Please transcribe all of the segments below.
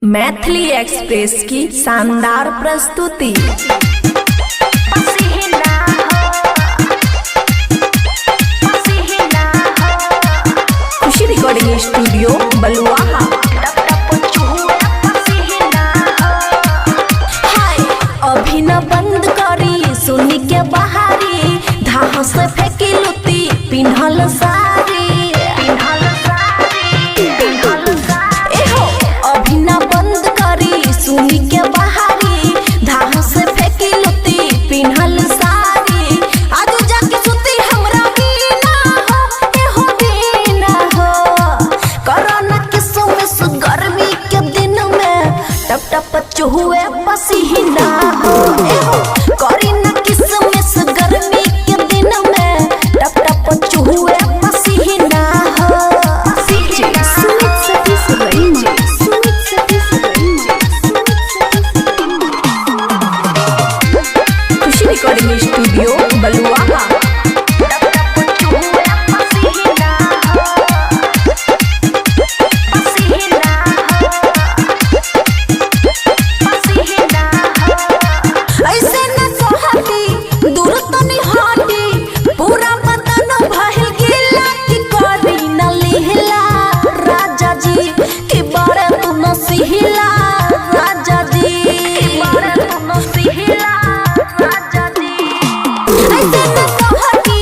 Maithili express की शानदार प्रस्तुति। खुशी रिकॉर्डिंग स्टूडियो बलुआहा। हाय, अभी न बंद करी सुनी के बहारी, धाह से फेंकी लुती पिन्हल साड़ी। एहो, अभी न बंद करी सुनी के बहारी, धाह से फेंकी लुती पिन्हल साड़ी। आज जाके सुती हमरा बिना हो, एहो बिना हो। कोरोना के समय गर्मी के दिन में टप टप चुहुए पसीना हो। एहो, कोरोना के समय गर्मी के दिन में टप टप चुहुए पसीना हो। सुमित सतीश रंजन, सुमित सतीश रंजन, सुमित सतीश रंजन। खुशी रिकॉर्डिंग स्टूडियो बलुआहा। ऐसे न सोहती दूर तनी हटी, पूरा बदन भइल गिला की करी न लिहला राजा जी, कि बड़े तू न सिहिला राजा जी, कि बड़े तू न सिहिला राजा जी। ऐसे न सोहती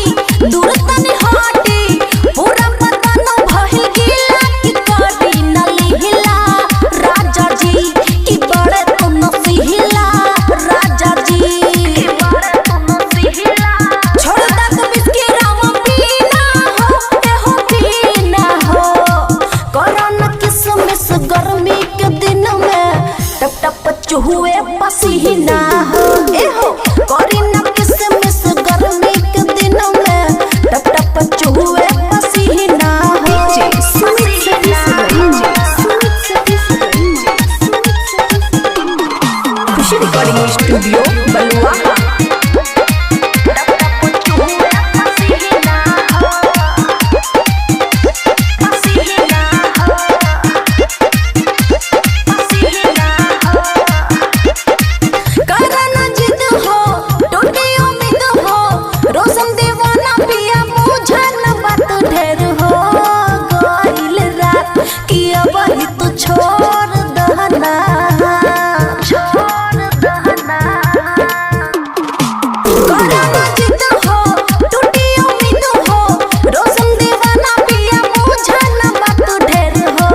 दूर तनी हटी, पूरा बदन भइल गिला की करी न लिहला राजा जी, कि बड़े तू न सिहिला राजा जी, कि बड़े तू न सिहिला। छोड़ दा तू बिस्की राम पीना हो, एहो पीना हो। कोरोना किसमिस गर्मी के दिन में टप टप चुहुए पसीना हो। एहो, कोरोना किसमिस गर्मी के दिन में टप टप चुहुए पसीना हो। सुमित सतीश रंजन, सुमित सतीश रंजन, सुमित सतीश रंजन। खुशी रिकॉर्डिंग स्टूडियो बलुआहा। करना जिद हो, टूटी उम्मीद हो, रोशन दीवाना पिया बुझन बात ढेर हो गइल रात, कि अब ही तू छोड़ दहना, छोड़ दहना। करना जिद हो, टूटी उम्मीद हो, रोशन दीवाना पिया बुझन बात ढेर हो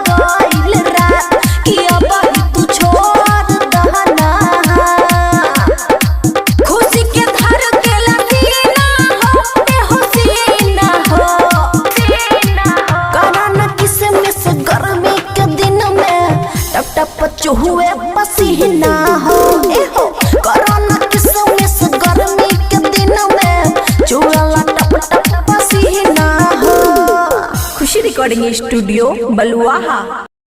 गइल रात, कि अब ही तू छोड़ दहना। खुशी के धार के लसीना हो, एहो सीना हो। कोरोना किसमिस गर्मी के दिन में टप टप चुहुए पसीना हो। एहो, कोरोना किसमिस गर्मी के दिन में चुअला टप टप पसीना हो। खुशी रिकॉर्डिंग स्टूडियो बलुआहा।